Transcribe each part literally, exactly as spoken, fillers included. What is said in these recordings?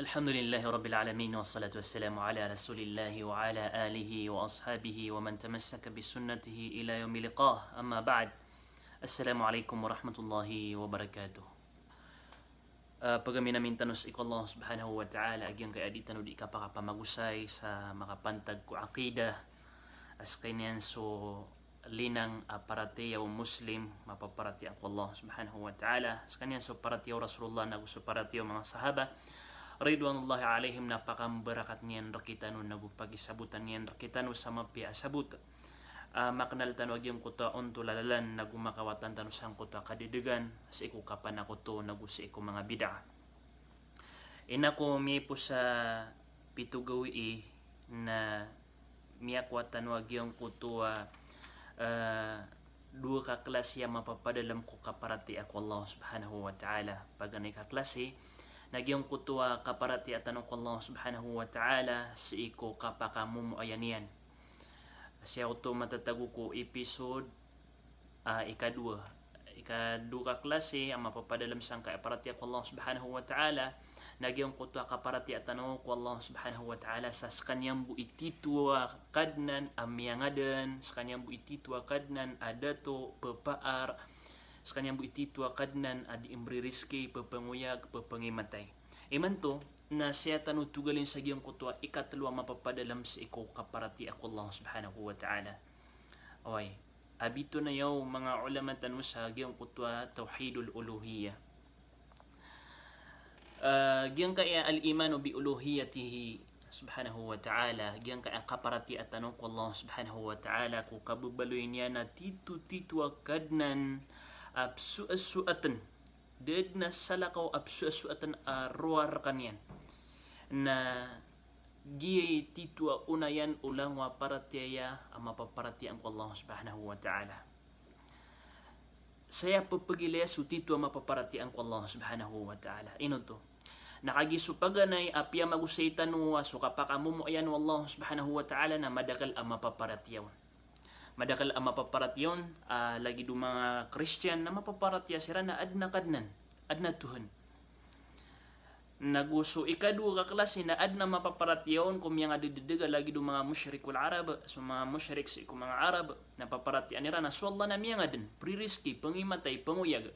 Alhamdulillahi Rabbil Alamin, wassalatu wassalamu ala Rasulillahi wa ala alihi wa ashabihi wa man tamassaka bi sunnatihi ila yaumil liqa. Amma ba'd. Assalamu alaikum warahmatullahi wabarakatuh. Ah, pagaminamin tano sii ko Allah Subhanahu wa Ta'ala, a giyangkaya di tano di kapakapamagosay sa makapantag ko aqidah, a skaniyan so linang a paratiyaya o Muslim, mapaparatiyaya ko Allah Subhanahu wa Ta'ala, skaniyan so paratiyaya o Rasulullah, nago so paratiyaya o manga sahaba, ridwanullahi alaihim, na pakambarakat niyan rkitano, nago pakisabotan niyan rkitano sa mapiya a sabot. Ah, maknal tano a giyangkoto a ontol a lalan, nago makawatan tano sangkoto a kadedegan, sii ko kapanakoto, nago sii ko manga bid'ah. Ino ko miyaipos a pito gawii na miyakowa tano a giyangkoto a, eh, dowa ka klasi a mapapadalm ko kaparatiyaya ko Allah Subhanahu wa Ta'ala. Paganay ka klasi, na giyangkoto a kaparatiyaya tano ko Allah Subhanahu wa Ta'ala, sii ko kapakamomoayan iyan. Siya oto matatago ko episode, ah, ikadowa. Ikadowa ka klasi a mapapadalm sangkaya paratiyaya ko Allah Subhanahu wa Ta'ala, na giyangkoto a kaparatiyaya tano ko Allah Subhanahu wa Ta'ala sa skaniyan bo i tito a Kadnan a miyangadan, skaniyan bo i tito a Kadnan a dato, pepaar, skaniyan bo i tito a Kadnan a di mririzki, pepangoyag, pepangimatay. Imanto, na siya tano togalin sa giyangkoto a ikatlo a mapapadalm sii ko kaparatiyaya ko Allah Subhanahu wa Ta'ala. Oway, a bitoon aya o manga ulama tano sa giyangkoto a tawhidul uluhiyyah. Ah, giyangkaya al-imanu bi uluhiyyatihi Subhanahu wa Ta'ala, giyangkaya kaparatiyaya tano ko Allah Subhanahu wa Ta'ala, ko kababaloy niyan a tito-tito a Kadnan a psoasoatn, da dn a salakaw a psoasoatn a rowar rkaniyan. Na giya i tito a onayan o langowan a paratiyaya a mapaparatiyayaan ko Allah Subhanahu wa Ta'ala. Saya pepegilaya so tito a mapaparatiyayaan ko Allah Subhanahu wa Ta'ala. Ino oto? Na kagiya so paganay a piyamagosay tano a so kapakamomoayan o Allah Subhanahu wa Ta'ala na madakl a mapaparatiyaya on. Madakl a mapaparatiyaya on, ah, lagid o manga Kristiyan na mapaparatiyaya siran na adn a Kadnan, adn a Tuhan. Nago so ikadowa ka klasi na adn a mapaparatiyaya on ko miyangadededeg a lagid o manga mushrikul Arab, so manga mushrik sii ko manga Arab, na paparatiyayaan iran a so Allah na miyangaden, pririzki, pangimatay, pangoyag.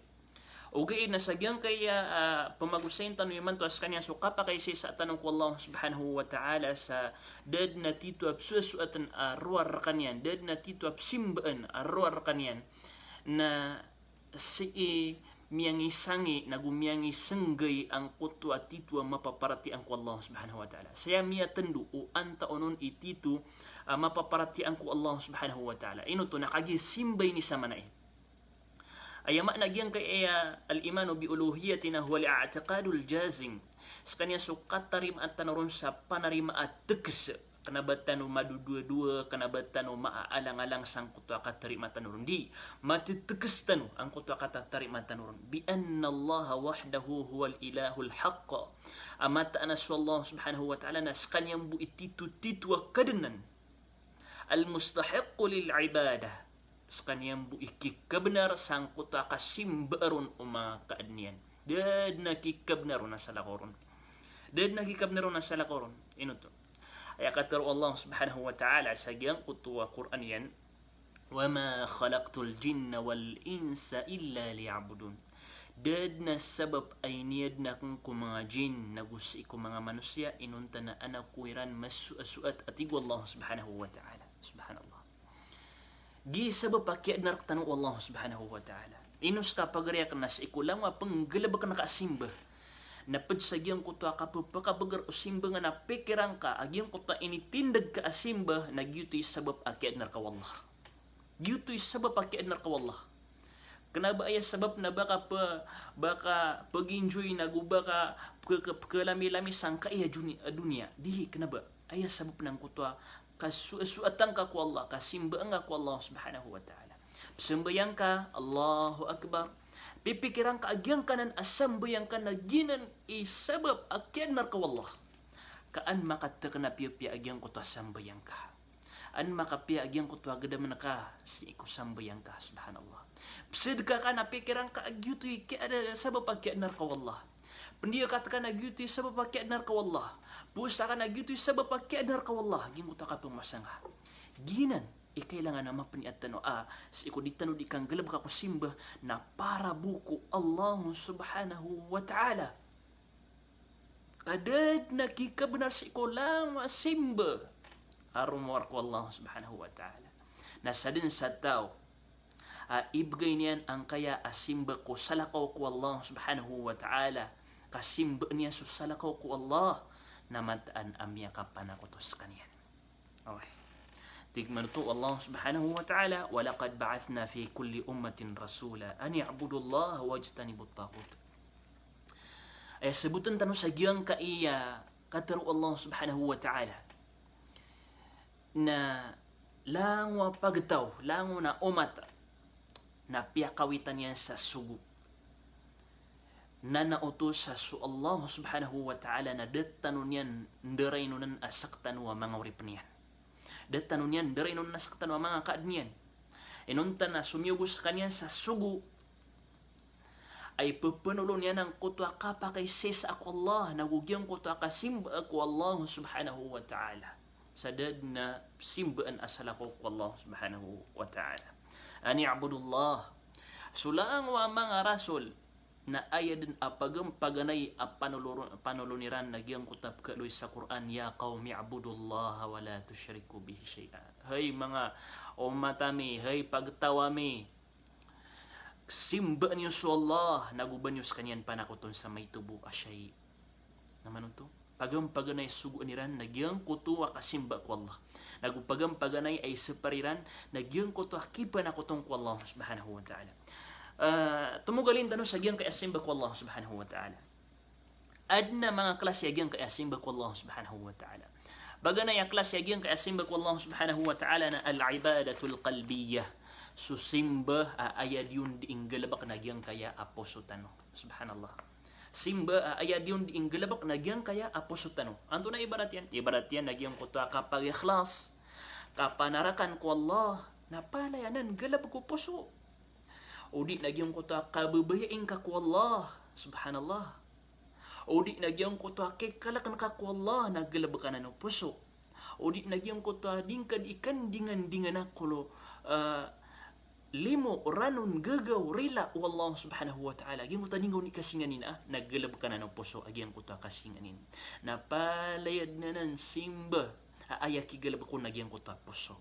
Ogaid na sa giyangkaya, ah, pamagosayin tano imanto a skaniyan so kapakaisaisa tano ko Allah Subhanahu wa Ta'ala sa da dn a tito a psoasoatn a rowar rkaniyan, da dn a tito a psimbaan a rowar rkaniyan. Na sii miyangisangi nago miyangisenggay angkoto a tito a mapaparatiyayaan ko Allah Subhanahu wa Ta'ala. Saya miyatndo o antaa onon i tito a mapaparatiyayaan ko Allah Subhanahu wa Ta'ala. Ino oto? Na kagiya simba ini sa mana i. Aya maana giyangkaya al-imanu bi uluhiyyatihi na huwa al-i'tiqadul jazim. Skaniyan so katarimaa tano ron sa panarima a tekes. Kna ba tano madodowadowa, kna ba tano maaalangalang sangkoto a katarima tano ron. Di, matetekes tano angkoto a katarima tano ron. Bi annallaha wahdahu huwal ilahul haqq. A mataan a so Allah Subhanahu wa Ta'ala na skaniyan bo i tito-tito a Kadnan. Al-mustahiqqu lil ibadah. Skaniyan bo i kikabnar sangkoto a kasimba ron o manga kaadn iyan. Da dn a kikabnar on a salakaw ron. Da dn a kikabnar on a salakaw ron. Ino oto? Aya katharo o Allah Subhanahu wa Ta'ala sa giyangkoto a Qur'an iyan, "Wa ma khalaqtul jinna wal insa illa liya'budun." Da dn a sabap a iniyadn akn ko manga jinn nago sii ko manga manosiya inonta na an ako iran masoasoat, a tig o Allah Subhanahu wa Ta'ala. Subhanallah. Giya i sabap a kiyaadna rktano o Allah Subhanahu wa Ta'ala. Ino ska pagari akn na sii ko langowan a pnggalbkn ka a simba. Na pd sa giyangkoto a kapepakabagar o simba nga na pikiran ka a giyangkoto a initindg ka a simba na giyoto i sabap a kiyaadna rka o Allah. Giyoto i sabap a kiyaadna rka o Allah. Kna ba aya sabap na ba ka pe-, ba ka pag-enjoy nago ba ka pe-, pe-, pkalamilami sangkaya duni-, doniya. Di, kna ba aya sabap na angkoto a kasoasoatan ka ko Allah, kasimbaan ka ko Allah Subhanahu wa Ta'ala. Psambayang ka, Allahu Akbar. Pipikiran ka a giyangkanan a sambayang ka na giyanan i sabap a kiyaadna rka o Allah. Ka an makatekn a piyapiya a giyangkoto a sambayang ka. An makapiya a giyangkoto a gdamn ka sii ko sambayang ka, subhanallah. Psedka ka na pikiran ka a giyoto i kiyaad-, sabap a kiyaadna rka o Allah. Pndiya ka tkan a giyoto i sabap a kiyaadna rka o Allah. Powasa ka na giyoto i sabap a kiyaadna rka o Allah. Giyangkoto a kapmowasa ngka. Giyanan i kailangan a mapniyat tano a sii ko di tano di kanggalbka ko simba na para bo ko Allah subhanahu wa ta'ala. Ka da dn a kikabnar sii ko langowan a simba a rowar ko Allah subhanahu wa ta'ala. Na sadn sa taw a ibgay niyan angkaya a simba ko salakaw ko Allah subhanahu wa ta'ala, ka simba niyan so salakaw ko Allah, na mataan a miyakapanakoto skaniyan. Oway. Tig man oto o Allah subhanahu wa ta'ala, "Wa laqad ba'athna fi kulli ummatin rasula an i'budullaha wajtanibut taghut." Aya sabotn tano sa giyangkaya katharo o Allah subhanahu wa ta'ala na langowan a pagtaw, langowan a omat na piyakawitan iyan sa sogo. Na na oto sa so Allah subhanahu wa ta'ala na da tano niyan ndarainonan a sktano a manga oripn iyan. Da tano niyan ndarainonan a sktano a manga kaadn iyan. Inonta na somiyogo skaniyan sa sogo a ipphnolon iyan angkoto a kapakaisaisa ko Allah, nago giyangkoto a kasimba ko Allah subhanahu wa ta'ala. Sa da dn a simbaan a salakaw ko Allah subhanahu wa ta'ala. An i'budullah. So langowan a manga rasul na aya dn a pagampaganay a panolor-, panolon iran na giyangkoto a pkhaaloy sa Qur'an, "Ya qawmi i'budullaha wa la tushriku bihi shay'a." Hay manga omat ami, hay pagtaw ami, simba niyo so Allah, nago ba niyo skaniyan panakoton sa maito bo a shay. Na man oto, pagampaganay a sogoan iran na giyangkoto a kasimba ko Allah. Nago pagampaganay a isapar iran na giyangkoto a kipanakoton ko Allah subhanahu wa ta'ala. Ah, tomogalin tano sa giyangkaya simba ko Allah subhanahu wa ta'ala. Adn a manga klasi a giyangkaya simba ko Allah subhanahu wa ta'ala. Paganay a klasi a giyangkaya simba ko Allah subhanahu wa ta'ala na al-ibadatul qalbiyyah. So simba a aya di on di inggalbk na giyangkaya a poso tano. Subhanallah. Simba a aya di on di inggalbk na giyangkaya a poso tano. Antonaa i ibarat iyan? Ibarat iyan na giyangkoto a kapag-ikhlas, kapanarakan ko Allah, na palaya anan nggalbk o poso. O di na giyangkoto a kababayai ngka ko Allah. Subhanallah. O di na giyangkoto a kikalkn ka ko Allah na nggalbk anan o poso. O di na giyangkoto a di ngka di ikandingandingan a kolo, ah, limo, ranon, gagaw, rila o Allah subhanahu wa ta'ala. Giyangkoto a di ngka on di kasinganin a, na nggalbk anan o poso a giyangkoto a kasinganin. Na palaya dn anan simba a aya kigalbk on na giyangkoto a poso.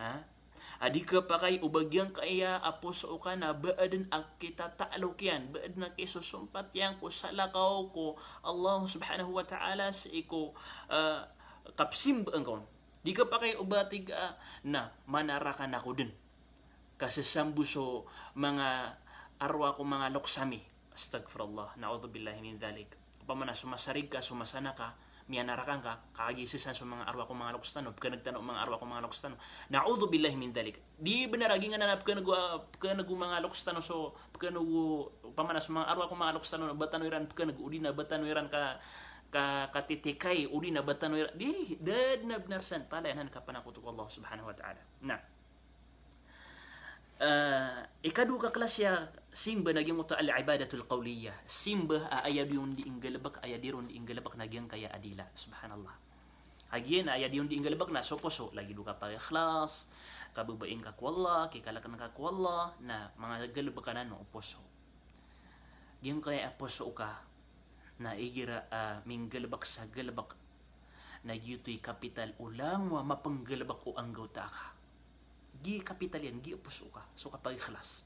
Ha? A di kapakay o ba giyangkaya a poso ka na ba adn a kitataalok iyan, ba adn a kisosompat iyan ko salakaw ko Allah subhanahu wa ta'ala sii ko, ah, kapsimbaan ka on. Di kapakay o ba tig a, na manarakan ako dn. Ka sasambo so manga arwah ko manga loks ami. Astaghfirullah, na'udhubillahi min dhalik. Opama na so masarig ka, so masana ka, miyanarakan ka, kagiya sii san so manga arwah ko manga loks tano, pkhan'g tano o manga arwah ko manga loks tano. Na'udhubillahi min dhalik. Di bnar a giyanan a pkhan'g o, ah, pkhan'g o manga loks tano, so pkhan'g o, opama na so manga arwah ko manga loks tano, ba tano iran pkhan'g, odi na ba tano iran ka, ka, katitikay, odi na ba tano iran, di, da dn a bnar san, palaya anan kapanakoto ko Allah subhanahu wa ta'ala. Na, Eh, ikadowa ka klasi a simba na giyangkoto al-ibadatul qawliyah. Simba a aya di on di inggalbk, aya di ron di inggalbk na giyangkaya a dila. Subhanallah. A giya na aya di on di inggalbk na so poso, lagid o kapag-ikhlas, kababayai ngka ko Allah, kikalkn ka ko Allah, na manga galbk anan o poso. Giyangkaya a poso ka, na igira a minggalbk sa galbk, na giyoto i kapital o langowan a mapnggalbk o anggawta ka. Giya kapital iyan, giya poso ka, so kapag-ikhlas.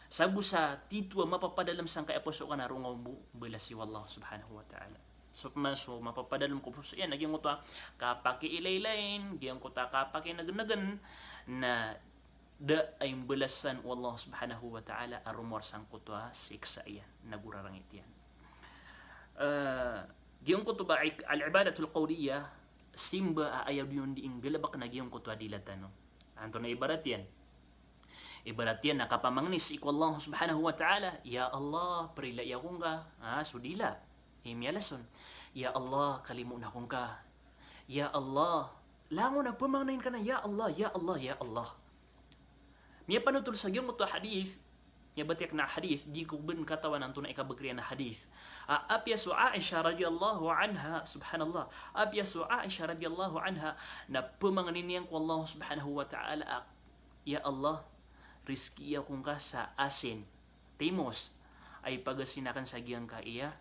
Sabo sa titho a mapapadalm sangkaya poso ka na rongaw bo balasi o Allah subhanahu wa ta'ala. So pman so mapapadalm ko poso iyan, na giyangkoto a kapakiilaylayin, giyangkoto a kapakingngngan, na da a imbalasan o Allah subhanahu wa ta'ala a romowar sangkoto a siksa iyan, nago rarangit iyan. Eh, giyangkoto ba ik-, al-ibadatul qawliyah, simba a aya di on di inggalbk na giyangkoto a dila tano. Antonaa i ibarat iyan? Ibarat iyan na kapamangni sii ko Allah subhanahu wa ta'ala, "Ya Allah, prilai ako ngka." Ah, so dila i miyalas on. "Ya Allah, kalimoon ako ngka." "Ya Allah." Langon a pamangnin ka na, "Ya Allah, ya Allah, ya Allah." Miyapanotol sa giyangkoto a hadith, Aya batiya kna a hadith, di ko ben katawan antonaa i kabagr iyan a hadith. A, apiya so Aisha radhiyallahu anha, subhanallah. Apiya so Aisha radhiyallahu anha, na pemangnin iyan ko Allah subhanahu wa ta'ala a, "Ya Allah, rizki ako ngka sa asin, timos, a ipagasin aken sa giyangkaya,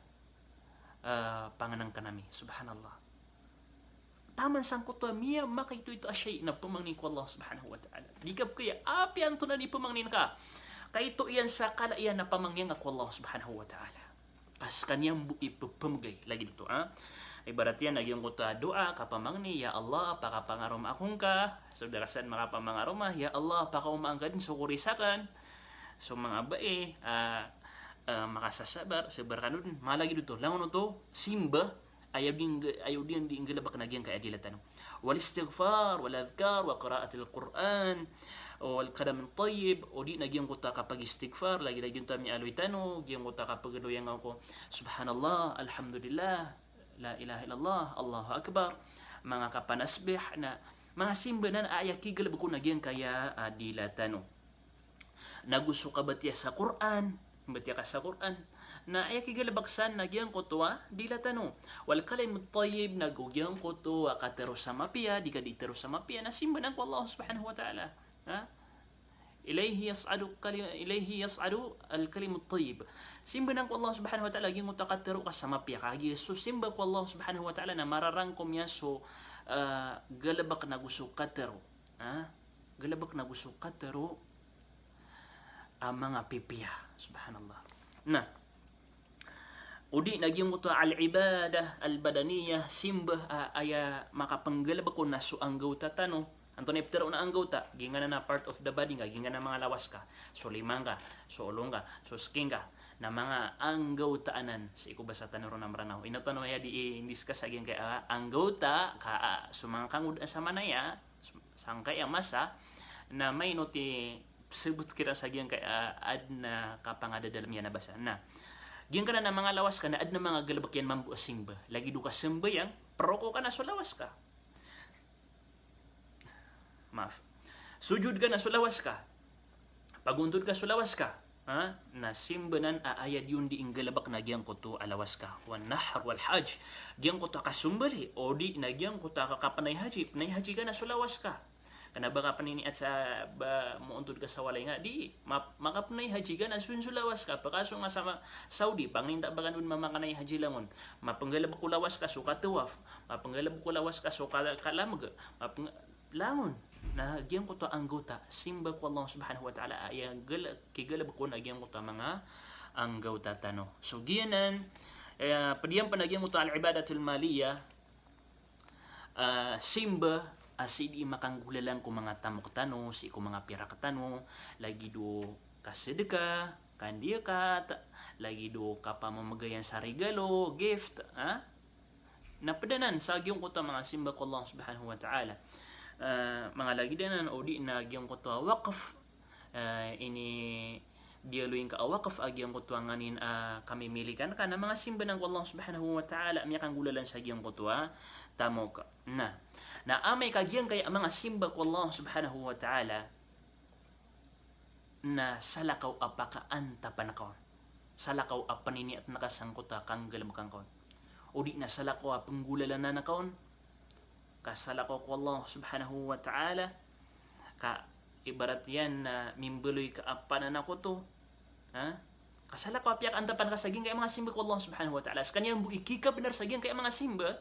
eh, pangenengken ami." Subhanallah. Taman sangkoto a miyamakaitoito a shay na pemangnin ko Allah subhanahu wa ta'ala. Di ka pekaya, apiya antonaa i pemangnin ka. Kaito iyan sa kala iyan a pamangnin ka ko Allah subhanahu wa ta'ala. Ka sekaniyan bo i pepemegay lagid oto, ha? Ibarat iyan a giyangkoto a doa, kapamangni, "Ya Allah, pakapangaroma ako ngka." So da ka san makapamangaroma, "Ya Allah, pakaoma angka den so korisaken." So manga bai, ah, ah, makasasabar, sabar kano den. Manga lagid oto, langon oto, simba, aya di ngga-, aya di nggalebek na giyangkaya dila tano. Wal istighfar, wal adhkar, wa qira'atil Qur'an, wal kalam tayyib, odi na giyangkoto a kapagistighfar, lagid a giyangkoto a miyaaloy tano, giyangkoto a kapagaloy angka ko, subhanallah, alhamdulillah, la ilaha illallah, Allahu akbar, manga kapanasbih, na manga simba nan a aya kigalebek on na giyangkaya a dila tano. Nago so kabatiya sa Qur'an, mbatiya ka sa Qur'an. Na aya kigalebek san na giyangkoto a dila tano. Wal kalimut tayyib, nago giyangkoto a katero sa mapiya, di ka di tero sa mapiya, na simba nan ko Allah subhanahu wa ta'ala. Ha? Ilayhi yas'adu kali-, ilayhi yas'adu al kalimut tayyib. Simba nan ko Allah subhanahu wa ta'ala giyangkoto a katero ka sa mapiya. Kagiya so simba ko Allah subhanahu wa ta'ala na mararangkom iyan so, ah, galebek nago so katero. Ha? Galebek nago so katero a manga pipiya. Subhanallah. Na, odi na giyangkoto a al-ibadah al-badaniyah, simba a aya makapenggalebek on na so anggawta tano. Antonaa i petero na anggawta? Giyangkanan a part of the body ngka, giyangkanan a manga lawas ka. So lima ngka, so olo ngka, so siki ngka. Na manga anggawta anan, sii ko basa tano ron a Meranaw. Ino tano aya di i-discuss a giyangkaya anggawta, ka, ah, so manga kangodaan sa manaya, sangkaya masa, na maino ti sebut kiran sa giyangkaya, ah, aden a kapangadadalem iyan a basa. Na, giyangkanan a manga lawas ka na aden a manga galebek iyan mambo a simba. Lagid o kasambayang, peroko ka na so lawas ka. Maaf. Sujud ka na so lawas ka. Pagontod ka so lawas ka. Ha? Na simba nan a aya di on di inggalebek na giyangkoto a lawas ka. Wan nahr wal hajj. Giyangkoto a kasombali, odi na giyangkoto a kapenay haji. Penay haji ka na so lawas ka. Kena ba ka penay niat sa ba moontod ka sa walay nga, di, ma-, makapenay haji ka na so, so lawas ka. Pekaso nga sa ma-, Saudi, pangnin ta ba ka on mamakanay haji langon. Mapenggalebek o lawas ka so katawaf. Mapenggalebek o lawas ka so ka-, kalameg. Mapeng-, langon. Na giyangkoto a anggawta, simba ko Allah subhanahu wa ta'ala, aya gel-, kigalebek on a giyangkoto a manga anggawta tano. So giyanan, eh, ped iyan pen a giyangkoto a al-ibadatul maliyah, ah, simba a sii di makanggolalan ko manga tamok tano, sii ko manga pirak tano, lagid o kasedeka, kandiyakat, lagid o kapamemegayan sa regalo, gift, ha? Na ped anan sa giyangkoto a manga simba ko Allah subhanahu wa ta'ala. Ah, manga lagid anan odi na giyangkoto a waqf, ah, ini biyaloy ngka a waqf a giyangkoto a nganin a kamimilikan ka na manga simba nan ko Allah subhanahu wa ta'ala, miyakanggolalan sa giyangkoto a tamok. Na, na amay ka giyangkaya manga simba ko Allah subhanahu wa ta'ala, na salakaw a pakaantapan ka on. Salakaw a peniniat na ka sangkoto a kanggalebekan ka on. Odi na salakaw a penggolalanan ka on. Ka salakaw ko Allah subhanahu wa ta'ala. Ka ibarat iyan na mimbaloy ka a pananakoto. Ha? Ka salakaw a piyakaantapan ka sa giyangkaya manga simba ko Allah subhanahu wa ta'ala. Sekaniyan bo i kikabenar sa giyangkaya manga simba.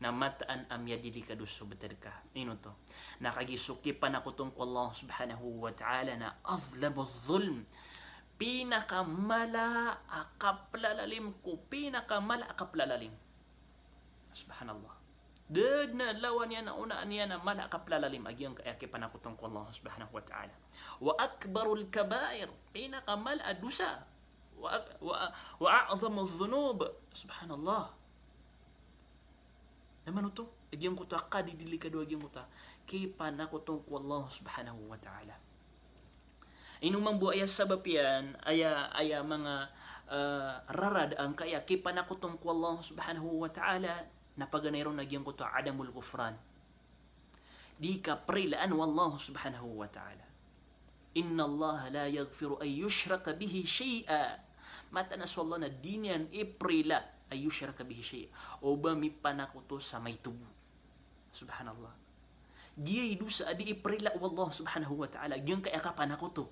Na mataan a miyadilikado so betad ka. Ino oto? Na kagiya so kipanakoton ko Allah subhanahu wa ta'ala na azlamu zulm. Pinakamala a kaplalalim ko, pinakamala a kaplalalim. Subhanallah. Da den a lawan iyan a onaan iyan a mala a kaplalalim a giyangkaya kipanakoton ko Allah subhanahu wa ta'ala. Wa akbarul kabair, pinakamala a dosa. Wa ak-, wa, wa a'zamuz zunub. Subhanallah. Na mano oto? A giyangkoto a kadidilikado a giyangkoto a kipanakoton ko Allah subhanahu wa ta'ala. Ino mambo aya sabap iyan, aya, aya manga, eh, rarad angkaya kipanakoton ko Allah subhanahu wa ta'ala, na paganay ron a giyangkoto a adamul ghufran. Di ka prilaan o Allah subhanahu wa ta'ala. Innallaha la yaghfiru an yushraka bihi shay'a. Mataan a so Allah na di niyan iprila an yushraka bihi shay'a, o ba mipanakoto sa maito bo. Subhanallah. Giyai dosa a di iprila o Allah subhanahu wa ta'ala, giyangkaya kapanakoto.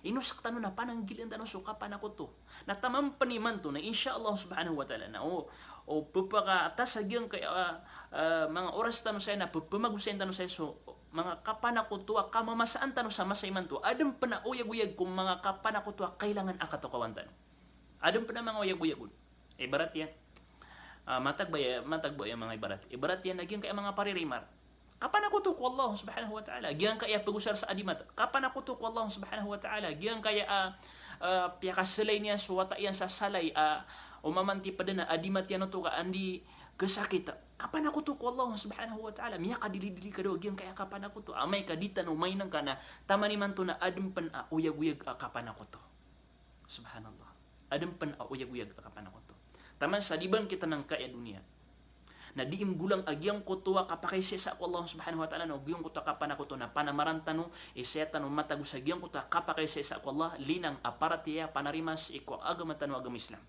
Ino sktano na pananggilaan tano so kapanakoto. Na taman pn imanto na insha Allah subhanahu wa ta'ala na o, o pphakatas a giyangkaya, ah, ah, manga oras tano saya na pphamagosayn tano saya so manga kapanakoto a kamamasaan tano sa masa imanto. Adn pn a oyagoyag ko manga kapanakoto a kailangan a katokawan tano. Adn pn a manga oyagoyag on. Ibarat iyan. Ah, matag ba iya, matag ba iya manga ibarat. Ibarat iyan a giyangkaya manga paririmar. Kapanakoto ko Allah subhanahu wa ta'ala. Giyangkaya pagosar sa adimat. Kapanakoto ko Allah subhanahu wa ta'ala. Giyangkaya, ah, ah, piyakaslay niyan so wata iyan sa salay, ah, omamanti pd na adimat iyan oto ka andi kasakit. Kapanakoto ko Allah subhanahu wa ta'ala. Miyakadilidili kado giyangkaya kapanakoto. Amay ka di tano mainngka na taman imanto na adn pn a oyagoyag a kapanakoto. Subhanallah. Adn pn a oyagoyag a kapanakoto. Taman sa di bangkit angkaya doniya na di inggolang a giyangkoto a kapakaisisa ko Allah subhanahu wa ta'ala, na giyangkoto a kapanakoto na panamaran tano, isaya tano matago sa giyangkoto a kapakaisisa ko Allah, linang a paratiyaya, panarima sii ko agama tano a agama Islam.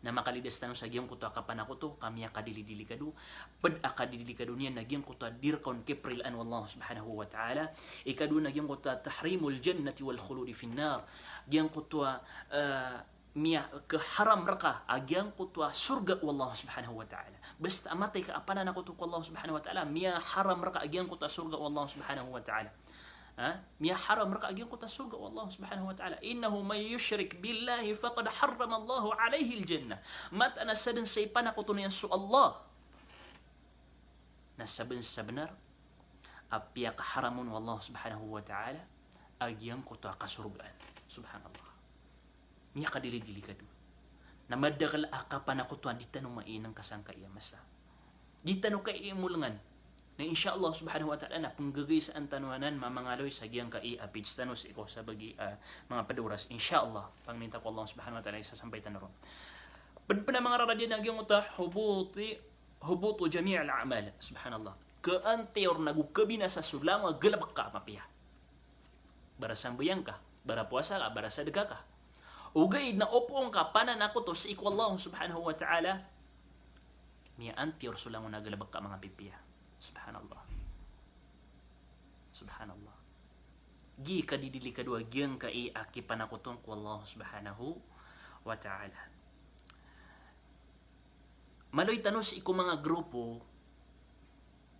Na makalidas tano sa giyangkoto a kapanakoto, ka miyakadilidili kado, pd a kadilidili kado niyan na giyangkoto a di rka on kiprilaan o Allah subhanahu wa ta'ala. Ikadowa na giyangkoto a tahrimul jannati wal khuludi fin nar. Giyangkoto a, eh, miya, kaharam rka a giyangkoto a sorga o Allah subhanahu wa ta'ala. Basta a matay ka a pananakoto ko Allah subhanahu wa ta'ala, miyaharam rka a giyangkoto a sorga o Allah subhanahu wa ta'ala. Ha? Miyaharam rka a giyangkoto a sorga o Allah subhanahu wa ta'ala. Innahu man yushrik billahi faqad harrama Allahu alayhil jannah. Mataan a sadn sa ipanakoto niyan so Allah na sabn sa bnar a piyakaharam on o Allah subhanahu wa ta'ala a giyangkoto a kasorgaan. Subhanallah. Miyakadilidili kado. Na madakl a kapanakoto a di tano mainngka sangkaya masa. Di tano kaya imolngan. Na insha Allah subhanahu wa ta'ala na pnggagaysaan tano anan mamangaloy sa giyangkai a page tano sii ko sabagi, ah, manga pd a oras. Insha Allah, pangninta ko Allah subhanahu wa ta'ala isasampay tano ron. Pd pn a manga rarad iyan a giyangkoto a hubuti, hubutu jami'il a'mal. Subhanallah. Kaantiyor nago kabinasa so langon a galbk a mapiya. Bara sambayang ka, bara powasa ka, bara sadka ka. Ogaid na opama ka pananakoto sii ko Allah subhanahu wa ta'ala, miyaantiyor so langon a galbk a manga pipiya. Subhanallah. Subhanallah. Giya i kadilidili kado a giyangkai a kipanakoto ko Allah subhanahu wa ta'ala. Maloy tano sii ko manga grupo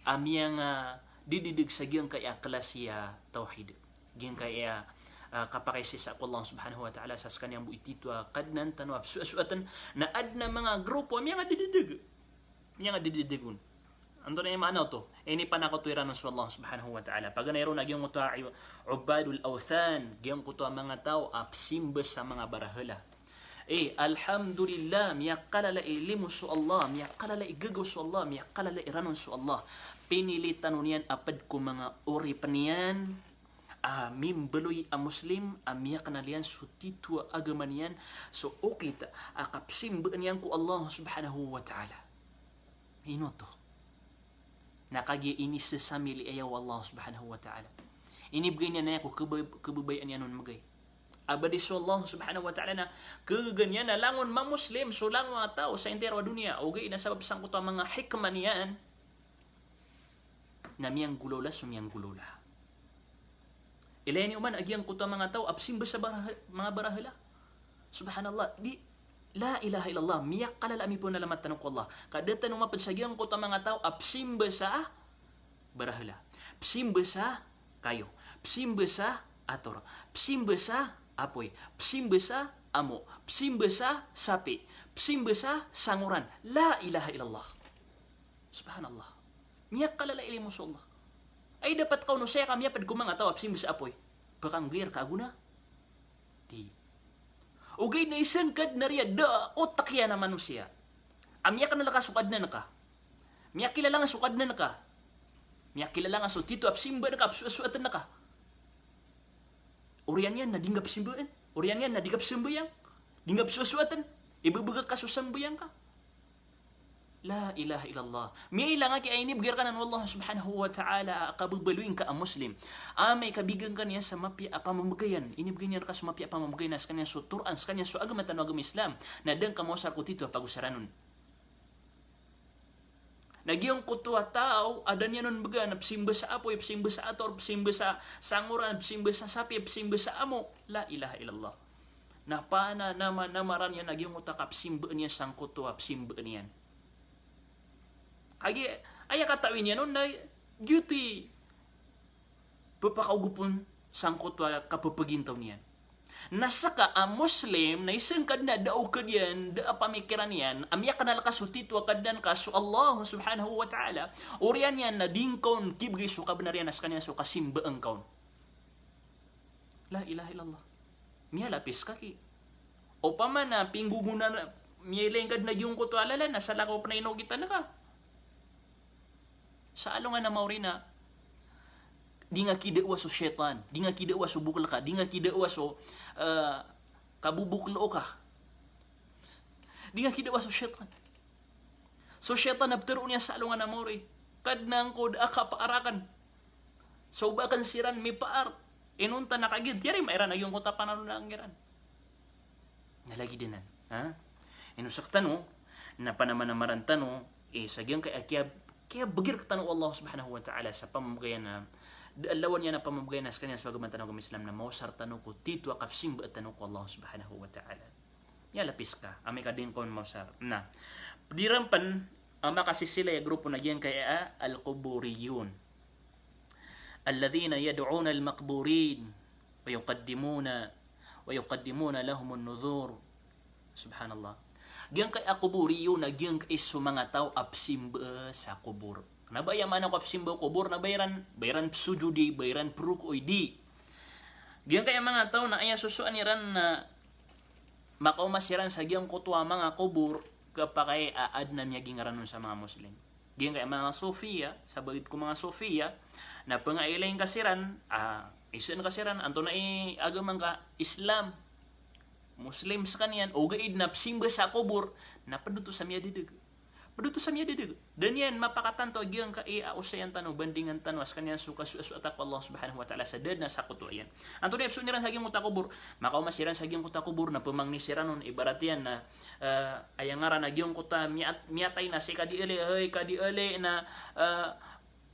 a miyangadididg sa giyangkaya klasi a tawhid. Giyangkaya, ah, kapakaisisa ko Allah subhanahu wa ta'ala sa skaniyan bo i titho a Kadnan tano a psoasoatn, na adn a manga grupo a miyangadididg. Miyangadididg on. Antonaa i maana oto? Inipanakoto iran on so Allah subhanahu wa ta'ala. Paganay ron a giyangkoto a i-, ubbadul awthan, giyangkoto a manga taw a psimba sa manga barahala. Eh, alhamdulillah, miyakalala i limo so Allah, miyakalala i gagaw so Allah, miyakalala i ranon so Allah. Pinili tano niyan a pd ko manga oripn iyan a mimbaloy a Muslim, a miyaknal iyan so titho a agama niyan, so okit a kapsimbaan iyan ko Allah subhanahu wa ta'ala. Ino oto? Na kagiya inisesamili aya o Allah subhanahu wa ta'ala. Inibgay niyan aya ko keba-, kebabayaan iyan on mbgay. A ba di so Allah subhanahu wa ta'ala na kegagan iyan a langon ma-Muslim so langon a taw sa intiro a doniya. Ogaid na sabap sangkoto a manga hikmah niyan na miyanggolawla so miyanggolawla. Ilaya niyo man a giyangkoto a manga taw a psimba sa bara-, manga barahala. Subhanallah. Di, la ilaha illallah. Miyakalala a mipanalamat tano ko Allah. Ka da tano mapd sa giyangkoto a manga taw a psimba sa barahala. Psimba sa kayo. Psimba sa ator. Psimba sa apoy. Psimba sa amo. Psimba sa sapi. Psimba sa sangoran. La ilaha illallah. Subhanallah. Miyakalala i limo so Allah. Ay dapat ka on o saya ka miyapd ko manga taw a psimba sa apoy. Ba ka nggay rka a gona? Di. Ogaid na isa ngka dn a riya da a otak iyan a manosiya a miyaknal ka so Kadnan ka. Miyakilala nga so Kadnan ka. Miyakilala nga so titho a psimbaan ka, psoasoatn ka. Oriyan iyan na di ngka psimbaan. Oriyan iyan na di ngka psambayang. Di ngka psoasoatn. Ibebegak ka so sambayang ka. La ilaha illallah. Miyailang a ki a inibgay rka nan o Allah subhanahu wa ta'ala a kababaloy ngka a Muslim. Amay ka bigay ngka niyan sa mapiya a pamamagayan, inibgay niyan rka so mapiya a pamamagayan a skaniyan so toroan, skaniyan so agama tano a agama Islam, na da ngka maosar ko tito a pagosaran on. Na giyangkoto a taw a da niyan on bgan a psimba sa apoy, psimba sa ator, psimba sa sangoran, psimba sa sapi, psimba sa amo. La ilaha illallah. Na pananamanamaran iyan a giyangkoto a kapsimbaan iyan sangkoto a psimbaan iyan. Kagiya aya katawi niyan on na giyoto i pphakaogop on sangkoto a kapphagintaw niyan. Na ska a Muslim na isa ngka dn a da o Kadnan, da a pamikiran iyan a miyakanal ka so tito a Kadnan ka so Allah subhanahu wa ta'ala, oriyan iyan na di ngka on kibgay so kabnar iyan a skaniyan so kasimbaan ka on. La ilaha illallah. Miyalapis ka ki. Opama na pinggogonan, miyailay ngka dn a giyangkoto a lalan na salakaw pn a inogitan ka. Sa alongan a maori na di nga kidawa so shaytan, di nga kidawa so bokol ka, di nga kidawa so, eh, kaboboklo ka. Di nga kidawa so shaytan. So shaytan na ptharoon iyan sa alongan a maori, Kadnan ko, da a kapaar akn. So ba akn siran mipaar. Inonta na kagiya tiyarima iran a giyangkoto a pananonang iran. Na lagid anan, ha? Ino sktano na panamanamaran tano, eh, sa giyangkai a kiya, kiyabgi rktano o Allah subhanahu wa ta'ala sa pamamagayan a da a lawan iyan a pamamagayan a skaniyan so agama tano a agama Islam, na maosar tano ko tito a kapsimba tano ko Allah subhanahu wa ta'ala. Miyalapis ka amay ka di ngka on maosar. Na pd iran pn a makasisilay a grupo na giyangkai a al-quburiyun. Alladhina yad'una al-maqburin wa yuqaddimuna, wa yuqaddimuna lahumun nudhur. Subhanallah. Giyangkai a quburiyun na giyangkai so manga taw a psimba sa kobor. Kna ba aya maana ko a psimba kobor na ba iran, ba iran psojodi, ba iran prokoi, di. Giyangkai a manga taw na aya sosoan iran na makaoma siran sa giyangkoto a manga kobor, khapakay a adn a miyagingaran on sa manga Muslim. Giyangkai a manga Sufiya, sabagi ko manga Sufiya, na pngailay ngka siran, a, isaan ka siran, antonaa i agama ngka, Islam, Muslim skaniyan, ogaid na psimba sa kobor, na pd oto sa miyadadg. Pd oto sa miyadadg. Da niyan mapakatanto a giyangkai a osayan tano, bandingan tano a skaniyan so kasoasoat ko Allah subhanahu wa ta'ala sa da dn a sakoto iyan. Antonaa i psoon iran sa giyangkoto a kobor? Makaoma siran sa giyangkoto a kobor na pmangni siran on, ibarat iyan na, eh, aya ngaran a giyangkoto a miyat-, miyatay na si Kadi Ali, hay Kadi Ali na, eh,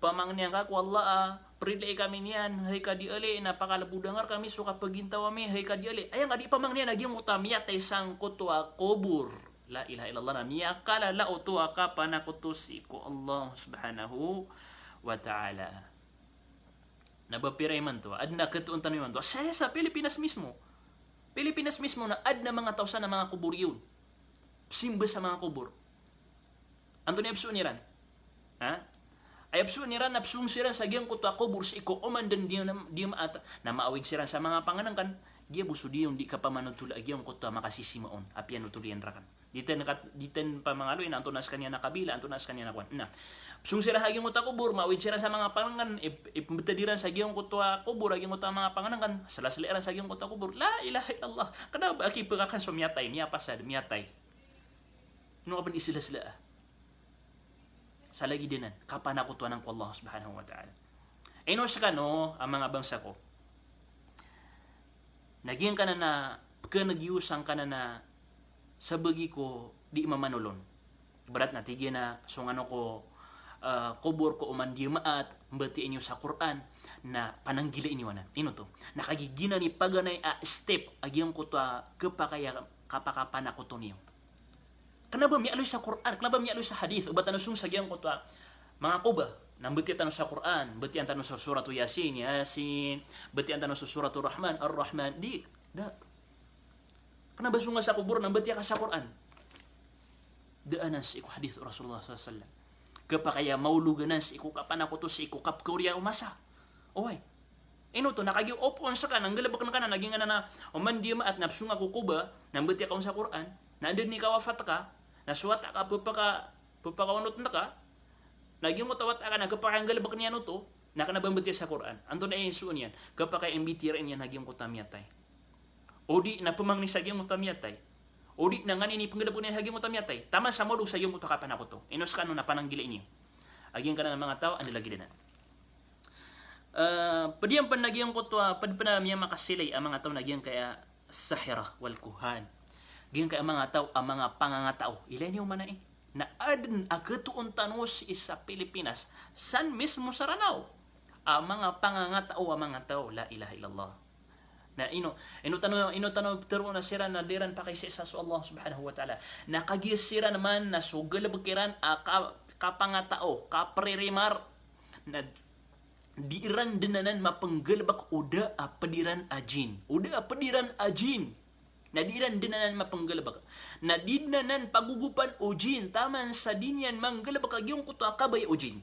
pamangni angka ko Allah a prilai kami niyan, hay Kadi Ali, na pakalbodang rkami so kapagintaw ami, hay Kadi Ali. Aya ngka di pamangni iyan a giyangkoto a miyatay sangkoto a kobor. La ilaha illallah, na miyakalala oto a kapanakoto sii ko Allah subhanahu wa ta'ala. Na ba pira imanto, adn a khatoon tano imanto. Sa, sa Pilipinas mismo. Pilipinas mismo na adn a manga taw san a manga koboriyon. Psimba sa manga kobor. Antonaa i psoon iran? Ha? Aya psoon iran na psong siran sa giyangkoto a kobor sii ko oman dn di, di maat, na maawid siran sa manga pangnngkn, giya bo so di on di kapamanothol a giyangkoto a makasisima on, apiya nothol iyan rakn. Di tano kat-, di tano pamangaloy na antonaa skaniyan a kabila, antonaa skaniyan a kowan. Na psong siran sa giyangkoto a kobor, maawid siran sa manga pangnngkn, ip-, ipmbtad iran sa giyangkoto a kobor a giyangkoto a manga pangnngkn, slasla iran sa giyangkoto a kobor. La ilaha illallah. Kna ba a kipkakan so miyatay, miyapasad, miyatay. Ino ka pn islasla a. Sa lagid anan, kapanakoto anan ko Allah subhanahu wa ta'ala. Ino skano a manga bangsa ko na giyangkanan a pkhan'g iyo sangkanan a sabagi ko di mamanolon. Ibarat na tig iyan a so ngano ko, eh, kobor ko oman di maat, mbatiya niyo sa Qur'an, na pananggilai niyo anan. Ino oto? Na kagiya giyanan i paganay a step a giyangkoto a khapakay a kapakapanakoto niyo. Kna ba miyaaloy sa Qur'an, kna ba miyaaloy sa hadith, o ba tano song sa giyangkoto a manga kobor, na mbatiya tano sa Qur'an, mbatiya tano sa Suratu Yasin, Yasin, mbatiya tano sa Suratu Rahman, Ar-Rahman, di, da. Kna ba song sa kobor na mbatiya ka sa Qur'an. Da anan sii ko hadith o Rasulullah sallallahu alaihi wasallam. Khapakay a maolog anan sii ko kapanakoto, sii ko kapkhaoriya o masa. Oway. Ino oto, na kagiya opon ska na nggalbkn ka na, na giyangkanan a oman di maat na psong ako ko kobor, na mbatiya ka on sa Qur'an, na anda dn i kawafat ka, na so wata ka pphaka-, pphakaonot ka, na giyangkoto a wata ka na khapakay a nggalbkn iyan oto, na kna ba mbatiya sa Qur'an. Antonaa i psoon iyan? Khapakay a mbitiyarai niyan a giyangkoto a miyatay. O di na pmangni sa giyangkoto a miyatay. O di na nganin i penggalebek iyan a giyangkoto a miyatay. Taman sa modog sa giyangkoto a kapanakoto. Ino sekano na pananggilai niyo a giyangkanan a manga taw a anda lagid anan. Eh, ped iyan pen a giyangkoto a, ped pen a miyamakasilay a manga taw na giyangkaya sahirah wal kuhan. Giyangkaya manga taw a manga pangangatao. Ilay niyo man ai. Na aden a ketoon tano sii sa Pilipinas, san mismo sa Ranao, a manga pangangatao a manga taw, la ilaha illallah. Na ino, ino tano, ino tano teroon a siran na di ran pakaisaisa so Allah subhanahu wa ta'ala. Na kagiya siran man na so galebek iran a ka-, kapangatao, kapririmar, na di iran den anan mapenggalebek o da a ped iran a jin. O da a ped iran a jin. Na di iran den anan mapenggalebek. Na di den anan pagogopan o jin taman sa di niyan manggalebek a giyangkoto a kabaya o jin.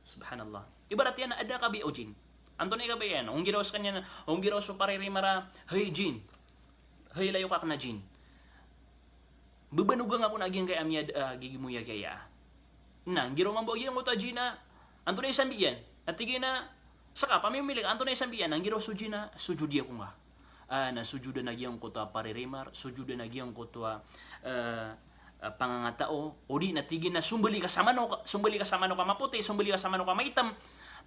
Subhanallah. Ibarat iyan a aden a kabaya o jin. Antonaa i kabaya iyan? Onggiraw sekaniyan, onggiraw so paririmar a, "Hay jin. Hay layok aken a jin. Bebanogang ako na giyangkaya a miyada a gigimoyagaya." Na nggiraw mambo a giyangkoto a jin a, antonaa i sambi iyan? Na tig iyan a, seka, pamimili ka, antonaa i sambi iyan? Na nggiraw so jin a, sojodi ako nga. Ah, na sojodan a giyangkoto a paririmar, sojodan a giyangkoto a, eh, eh, pangangatao, o di na tig iyan a sombali ka sa manok, sombali ka sa manok a mapoti, sombali ka sa manok a maitem,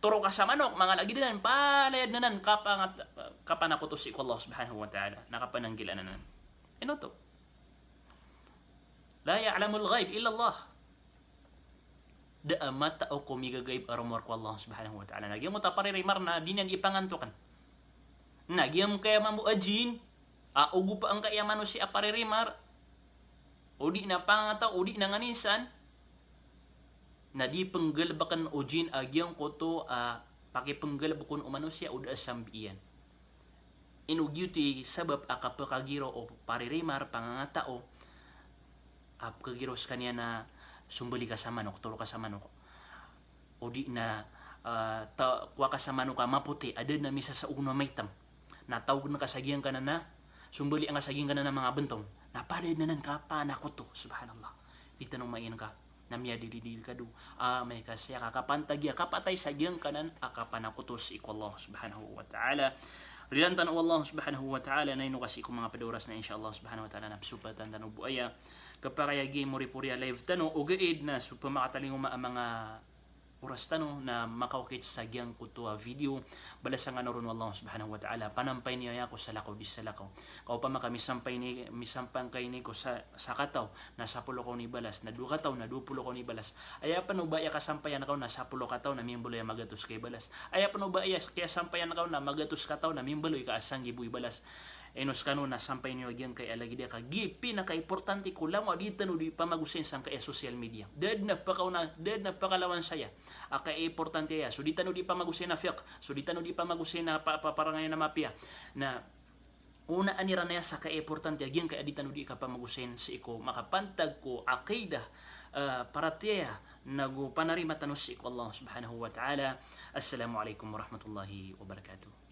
toro ka sa manok, manga lagid anan, palaya den anan kapangat-, kapanakoto sii ko Allah subhanahu wa ta'ala, na kapananggilaan anan. Ino oto? La ya'lamul ghaib illallah. Da a matao ko migagaib a rowar ko Allah subhanahu wa ta'ala. Na giyangkoto a paririmar na di niyan di pangantoken. Na giyangkaya mambo a jin a ogopa angkaya manosiya a paririmar, o di na pangangatao, o di na nganin san, na di penggalebeken o jin a giyangkoto a pakipenggalebek on o manosiya o da a sambi iyan. Ino giyoto i sabap a kapekagiraw o paririmar, pangangatao, a pekagiraw sekaniyan a sombali ka sa manok, toro ka sa manok. O di na, ah, ta-, kowa ka sa manok a mapoti, aden a misasaog na maitem. Na taogen ka sa giyangkanan a, sombali angka sa giyangkanan a manga bentong. Na palaya den anan kapanakoto, subhanallah. Di tano maiyan ka. Na miyadididil kado, amay ka siya ka kapantagi a kapatay sa giyangkanan a kapanakoto sii ko Allah subhanahu wa ta'ala. Rilaan tano o Allah subhanahu wa ta'ala, na ino ka sii ko manga ped a oras na insha Allah subhanahu wa ta'ala na pesopatan tano bo aya. Kepakay a gii moripori a live tano, ogaid na so pemakatalingoma a manga oras tano na makaokit sa giyangkoto a video, balasan kano ron o Allah subhanahu wa ta'ala. Panampay niyo aya ko salakaw di salakaw. Ka opama ka misampay ni, misampang ka ini ko sa, sakataw, na sapolo ka on i balas, na dowa kataw, na dowa polo ka on i balas. Aya pen o ba aya kasampayan ka on na sapolo kataw na mimbaloy a magatos ka i balas. Aya pen o ba aya kiyasampayan ka on na magatos kataw na mimbaloy ka a sanggibo i balas. Ino sekano na sampay niyo a giyangkaya lagid a ka gi pinakaimportante ko langowan a di tano di pamagosayin sangkaya social media. Da den a pakaona, da den a pakalawan saya a kaya importante aya. So di tano di pamagosayin a fiqh, so di tano di pamagosayin a pa-, pa-, parangayan a mapiya. Na onaan iran aya sa kaya importante a giyangkaya di tano di kapamagosayin sii ko makapantag ko aqidah, eh, paratiyaya, nago panarima tano sii ko Allah subhanahu wa ta'ala. Assalamu alaikum warahmatullahi wabarakatuh.